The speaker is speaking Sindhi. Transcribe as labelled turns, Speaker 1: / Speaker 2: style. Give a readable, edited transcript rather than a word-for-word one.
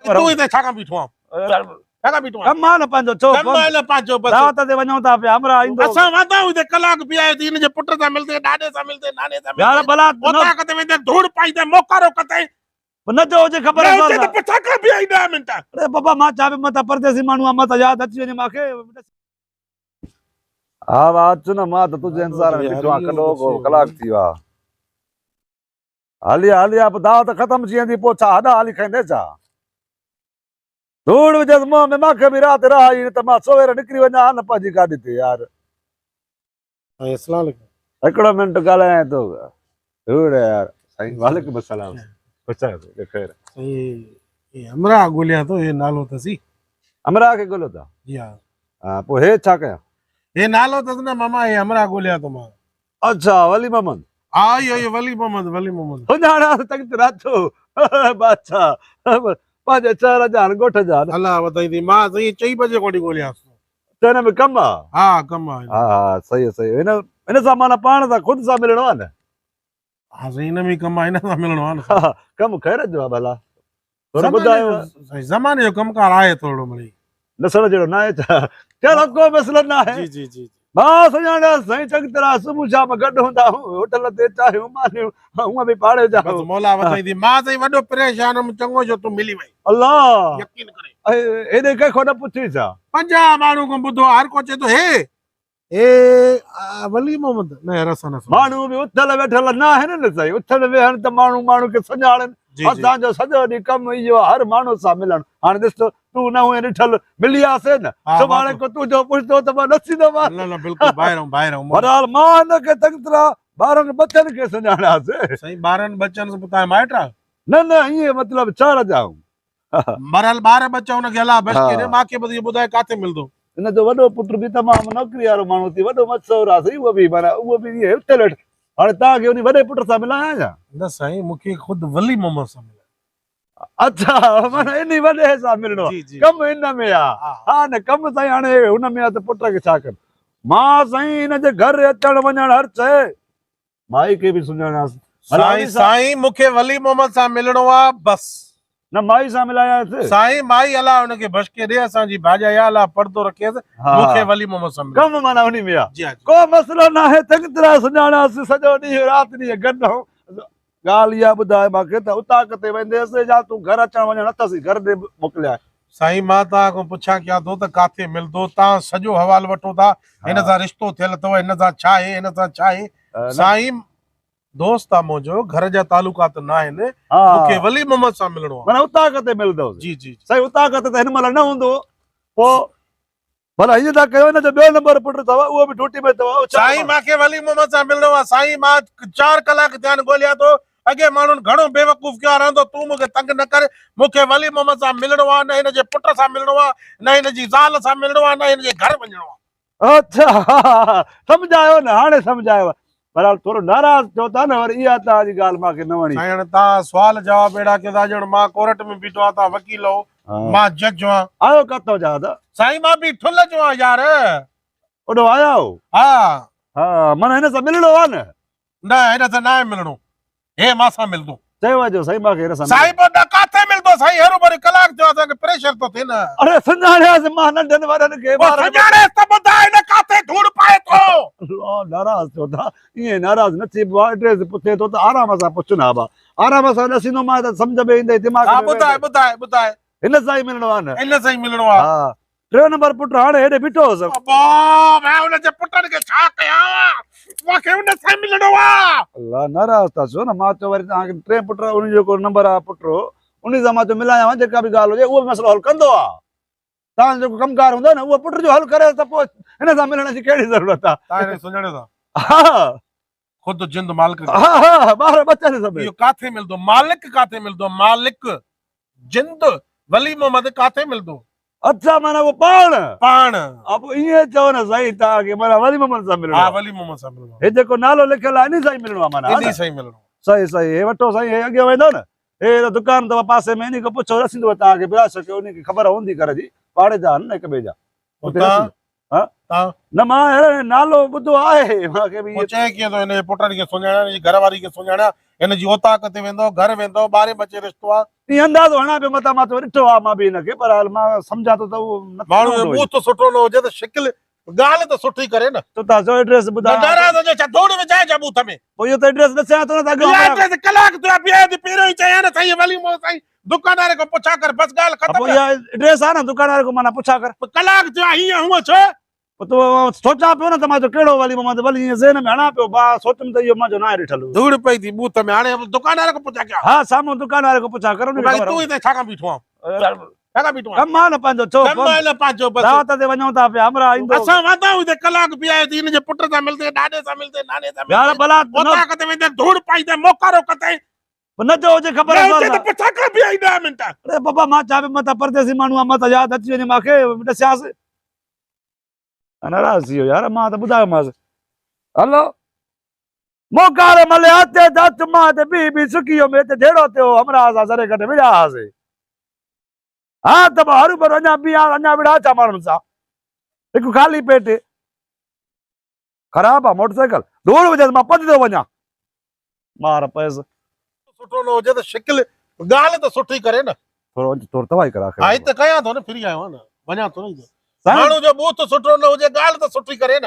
Speaker 1: تون هتي ڇا کان بيٺو آن؟ ڇا کان بيٺو آن؟
Speaker 2: ڪم آ نه پنهنجو ڇو
Speaker 1: ڪم آ نه پنهنجو بس
Speaker 2: دعوت تي وڃون ٿا پيا همراهه ايندو
Speaker 1: اسان واندا آهيون هتي ڪلاڪ بيهايو ٿي هن جي پٽ سان ملتي ڏاڏي سان ملتي ناني سان
Speaker 2: يار ڀلا
Speaker 1: اوطاق تي ويندي ڌوڙ پائيندي موڪارو ڪتي
Speaker 2: نه جو هجي خبر
Speaker 1: نه هجي ته پوء ڇا کان بيهائي 10 منٽ
Speaker 2: اڙي بابا مان چا به متان پرديسي ماڻهو آ متان ياد اچي وڃي مانکي
Speaker 3: ها وا اچ نه مان ته تنهنجي انتظار ۾ بيٺو آهيان ڪڏهوڪو ڪلاڪ ٿي ويو آهي هلي آ هلي آ پوء دعوت ختم ٿي ويندي پوء ڇا هڏا هلي کائيندين ڇا؟ ڌوڙ وجهيس منهن ۾ مان کي به رات راهه ئي نه ته مان سوير نڪري وڃان ها نه پنهنجي گاڏي تي يار.
Speaker 1: سائين اسلام عليڪم.
Speaker 3: هڪڙو منٽ ڳالهايان ٿو ڌوڙ يار. سائين وعليڪم السلام خوش آهيو سائين خير.
Speaker 1: سائين هي همراهه ڳوليان ٿو هي نالو اٿسي.
Speaker 3: همراهه کي ڳوليو ٿا؟
Speaker 1: جي ها.
Speaker 3: ها پوء هي ڇا ڪيان؟
Speaker 1: هي نالو اٿس نه ماما هي همراهه ڳوليان ٿو مان.
Speaker 3: اڇا ولي محمد.
Speaker 1: ها اهو اهو ولي محمد ولي محمد.
Speaker 3: سڃاڻان چڱي طرح ٿو بادشاهه پنهنجي شهر جا آهن ڳوٺ جا آهن.
Speaker 1: الله وڌائيندي مان سائين چئي بجي کان وٺي ڳوليانس ٿو.
Speaker 3: ته هن ۾ ڪم آ.
Speaker 1: ها ڪم آ.
Speaker 3: ها ها صحيح صحيح هن هن سان معنيٰ پاڻ سان خود سان ملڻو آ نه.
Speaker 1: ها سائين هن ۾ ڪم آ هن سان ملڻو آ نه.
Speaker 3: ها ڪم خير جو آ ڀلا. ٿورو ٻڌايو.
Speaker 1: سائين زماني جو ڪم ڪار آهي ٿورڙو مڙئي.
Speaker 3: ڏسڻ جهڙو ناهي ڇا؟ چلو ڪو مسئلو ناهي.
Speaker 1: جي جي جي.
Speaker 3: مان سڃاڻيس سائين چڱي طرح صبح شام گڏ هوندا آهيون هوٽل تي چانهيون مانيون هونء به پاڙي جا
Speaker 1: بس مولا وڌائيندي مان سائين وڏو پريشان هيم چڱو جو تون ملي وئين.
Speaker 3: الله
Speaker 1: يقين ڪري.
Speaker 3: هيڏي ڪنهن کان نه پڇي ڇا؟
Speaker 1: 50 ماڻهو کان ٻڌو هر ڪو چئي ٿو هي اي ولي محمد نه يار اسان نه
Speaker 3: ماڻهو به اٿل ويٺل نه آهن نه سائين اٿڻ ويهڻ ته ماڻهو ماڻهو کي سڃاڻن اسان جو سڄو ڏينهن ڪم اهو آهي هر ماڻهو سان ملڻ هاڻي ڏس ته تون نه هئين ڏٺل ملياسي نه سڀاڻي ڪو تنهنجو پڇندو ته مان ڏسيندومانس
Speaker 1: نه نه بلڪل ڀائر آهيون ڀائر آهيون
Speaker 3: بهرحال مان هن کي چڱي طرح ٻارن ٻچن کي سڃاڻياسي
Speaker 1: سائين ٻارن ٻچن سان پوء توهان مائٽ آهيو
Speaker 3: نه نه ائين مطلب شهر جا آهيون
Speaker 1: بهرحال ٻار ٻچا ان کي الله بخش ڪري مان کي بس اهو ٻڌاء ڪاٿي ملندو.
Speaker 3: هن جو وڏو پٽ به تمام نوڪري وارو ماڻهو ٿي وڏو مشهور آ سائين اهو به معنيٰ اهو به ائين هتي ويٺو هاڻي توهان کي انهي وڏي پٽ سان ملايان ڇا؟
Speaker 1: نه سائين مون کي خود ولي محمد سان ملايو.
Speaker 3: اڇا معنيٰ انهي وڏي سان ملڻو آ ڪم ان ۾ آ ها نه ڪم سائين هاڻي هن ۾ آ ته پٽ کي ڇا ڪن مان سائين هن جي گهر اچڻ وڃڻ هر شيء مائي کي به سڃاڻيانس.
Speaker 1: سائين سائين مون کي ولي محمد سان ملڻو آ بس.
Speaker 3: نه مائي سان ملايانس.
Speaker 1: سائين مائي الله ان کي بشڪي ڏي اسان جي ڀاڄائي آ الله پردو رکيس مون کي ولي محمد سان ملڻو.
Speaker 3: ڪم معنيٰ انهي ۾ آ. ڪو مسئلو ناهي چڱي طرح سڃاڻيانس سڄو ڏينهن رات ڏينهن گڏ رهون. ڳالهه اها ٻڌاء مان کي ته اتاق تي وينديس يا تون گهر اچڻ وڃڻ اٿس ئي گهر ڏي موڪليانء.
Speaker 1: سائين مان توهان کان پڇا ڪيان ٿو ته ڪاٿي ملندو توهان سڄو حوال وٺو ٿا هن سان رشتو ٿيل اٿو هن سان ڇا آهي هن سان ڇا آهي سائين دوست آ منهنجو گهر جا تعلقات نه آهن مون کي ولي محمد سان ملڻو آ
Speaker 3: معنيٰ اتاق تي ملندو
Speaker 1: جي جي
Speaker 3: سائين اتاق تي ته هن مهل نه هوندو پوء ڀلا هيئن ٿا ڪيو هن جو ٻيو نمبر پٽ اٿو اهو به ڊيوٽي ۾ اٿو اهو ڇا
Speaker 1: سائين مان کي ولي محمد سان ملڻو آ سائين مان 4 ڪلاڪ ٿيا آهن ڳوليان ٿو اڳي ماڻهن گهڻو بيوقوف ڪيو آ رهندو تون مون کي تنگ نه ڪر مون کي ولي محمد سان ملڻو آ نه هن جي پٽ سان ملڻو آ نه هن جي زال سان ملڻو آ نه هن جي گهر وڃڻو آ.
Speaker 3: اڇا سمجهه آيو نه هاڻي سمجهه آيو بهرحال ٿورو ناراض ٿيو ٿا نه وري اها توهان جي ڳالهه مان کي نه وڻي.
Speaker 1: سائين هاڻي توهان سوال جواب اهڙا ڪيو ٿا ڄڻ مان ڪورٽ ۾ بيٺو آهيان توهان وڪيل هو مان جج هئان.
Speaker 3: آيو ڪٿو جا ادا.
Speaker 1: سائين مان به ٺلهه جو آهيان يار.
Speaker 3: اوڏو آيا هو.
Speaker 1: ها.
Speaker 3: ها معنيٰ هن سان ملڻو آهي نه.
Speaker 1: نه هن سان ناهي ملڻو هي مان سان ملندو.
Speaker 3: چيو آهي جو سائين مان کي هن سان
Speaker 1: سائين پوء نه ڪاٿي ملندو سائين هرو ڀرو ڪلاڪ ٿيو اسان کي پريشر ٿو ٿئي نه.
Speaker 3: اڙي سڃاڻيس مان ننڍن وڏن کي
Speaker 1: پوء سڃاڻيس ته ٻڌاء نه ڪاٿي ڌوڙ پائي ٿو.
Speaker 3: الله ناراض ٿيو ٿا ائين ناراض نه ٿي آ ايڊريس پڇي ٿو ته آرام سان پڇ نه ابا آرام سان ڏسيندو مان ته سمجهه ۾ ايندئي دماغ
Speaker 1: ۾ ٻڌاء ٻڌاء ٻڌاء
Speaker 3: هن سان ئي ملڻو آ نه
Speaker 1: هن سان ئي ملڻو آ
Speaker 3: ها ٽيون نمبر پٽ هاڻي هيڏي بيٺو هوس.
Speaker 1: ابا مان ان جي پٽن کي ڇا ڪيان مان کي ان سان ملڻو آ.
Speaker 3: الله ناراض ٿا ٿيو نه مان چيو وري توهان کي ٽئين پٽ ان جو جيڪو نمبر آ پٽ انهي سان مان چيو ملايان جيڪا به ڳالهه هجي اهو به مسئلو حل ڪندو آ توهان جو جيڪو ڪم ڪار هوندو نه اهو پٽ جو حل ڪري ته پوء هن سان ملڻ جي ڪهڙي ضرورت آ.
Speaker 1: توهان هن کي سڃاڻيو ٿا؟
Speaker 3: ها.
Speaker 1: خود جند مالڪ کي.
Speaker 3: ها ها ٻار ٻچن سميت.
Speaker 1: اهو ڪاٿي ملندو مالڪ ڪاٿي ملندو مالڪ جند ولي محمد ڪاٿي ملندو.
Speaker 3: اڇا معنيٰ اهو پاڻ.
Speaker 1: پاڻ.
Speaker 3: ها پوء ائين چئو نه سائين توهان کي معنيٰ ولي محمد سان ملڻو
Speaker 1: ها
Speaker 3: آهي.
Speaker 1: ولي محمد سان ملڻو آهي.
Speaker 3: هي جيڪو نالو لکيل آهي انهي سان ئي ملڻو آهي معنيٰ ها نه.
Speaker 1: انهي سان ئي ملڻو آهي.
Speaker 3: صحيح صحيح هي وٺو سائين هي اڳيان ويندو نه هي ته دڪان اٿو پاسي ۾ انهي کان پڇو رسيندو توهان کي بلا شڪ انهي کي خبر هوندي گهر جي پاڙي جا آهن نه هڪ ٻئي جا اتي
Speaker 1: اتان
Speaker 3: رسيندو. ها
Speaker 1: تان
Speaker 3: نه مان اهڙو نالو ٻڌو آهي مان کي به
Speaker 1: پوء چئي ڪيئن ٿو هن جي پٽن کي سڃاڻيان هن جي گهر واري کي سڃاڻيان هن جي اوطاق تي ويندو، گهر ويندو، ٻارهين بجي رشتو آ.
Speaker 2: ائين اندازو هڻان پيو متان مان تو ڏٺو آ مان به هن کي پر حال مان سمجهان ٿو ته اهو نه
Speaker 1: ماڻهو جو ٻوٿ سٺو نه هجي ته شڪل ڳالهه ته سٺي ڪري نه.
Speaker 2: تو تان جو ايڊريس ٻڌايان.
Speaker 1: نه ناراض هجي ڇا ڌوڙ وجهائي ڇا ٻوٿ ۾.
Speaker 2: پوء اهو ته ايڊريس ڏسيان ٿو نه ته اڳ
Speaker 1: اها ايڊريس ڪلاڪ ٿيو آ بيهي ٿي پهريون ئي چيان نه سائين ولي محمد سائين دڪاندار کان پڇا ڪر بس ڳالهه ختم.
Speaker 2: پوء اها ايڊريس آ نه دڪاندار کان معنيٰ پڇا ڪر.
Speaker 1: پوء ڪلاڪ ٿيو آ هيئن هونئن ڇو؟
Speaker 2: پوء تو سوچان پيو نه ته مان چيو ڪهڙو ولي محمد ولي ائين ذهن ۾ هڻان پيو با سوچيم ته اهو منهنجو ناهي ڏٺل.
Speaker 1: ڌوڙ پئي ٿي ٻوٿ ۾ هاڻي دڪاندار کان پڇا ڪيان.
Speaker 2: ها سامهون دڪان واري کان پڇا ڪر ان کي خبر
Speaker 1: تون هتي ڇا کان بيٺو آن؟ ڇا کان بيٺو آن؟
Speaker 2: ڪم آ نه پنهنجو ڇو
Speaker 1: ڪم آ نه پنهنجو بس
Speaker 2: دعوت تي وڃون ٿا پيا همراهه ايندو.
Speaker 1: اسان واندا آهيون هتي ڪلاڪ بيهائي ٿي هن جي پٽ سان ملدي ڏاڏي سان ملدي ناني سان ملدي
Speaker 2: يار ڀلا
Speaker 1: اوطاق تي ويندي ڌوڙ پائيندي موڪارو ڪتائين.
Speaker 2: نه جو هجي خبر
Speaker 1: نه هجي ته پڇا ڪر بيهائي 10 منٽ.
Speaker 2: اڙي بابا مان چاهيان پيو متان پرديسي ماڻهو آ متان ياد اچي وڃي مانکي ڏسيانس. ناراض ٿي ويو يار مان ته ٻڌايومانس.
Speaker 3: هلو
Speaker 2: موڪار ملي اچي ته اچ مان هتي بيهي بيهي سڪي ويم هتي جهيڙو ٿيو هو همراهه سان ذري گهٽ وڙهيا هئاسي. ها ته به هروڀرو اڃا بيهان اڃا وڙهان ڇا ماڻهن سان. هڪ خالي پيٽ. خراب آ موٽر سائيڪل ڌوڙ وجهس مان پنڌ ٿو وڃان. مار پيس.
Speaker 1: سٺو نه هجي ته شڪل ڳالهه ته سٺي ڪري نه.
Speaker 3: ٿورو اچ ٿورو تباهي ڪر آخر.
Speaker 1: ها هت ڪيان ٿو نه فري آيو آهيان نه وڃان ٿو نه ماڻهو جو ٻوٿ سٺو نه هجي ڳالهه ته سٺي ڪري نه.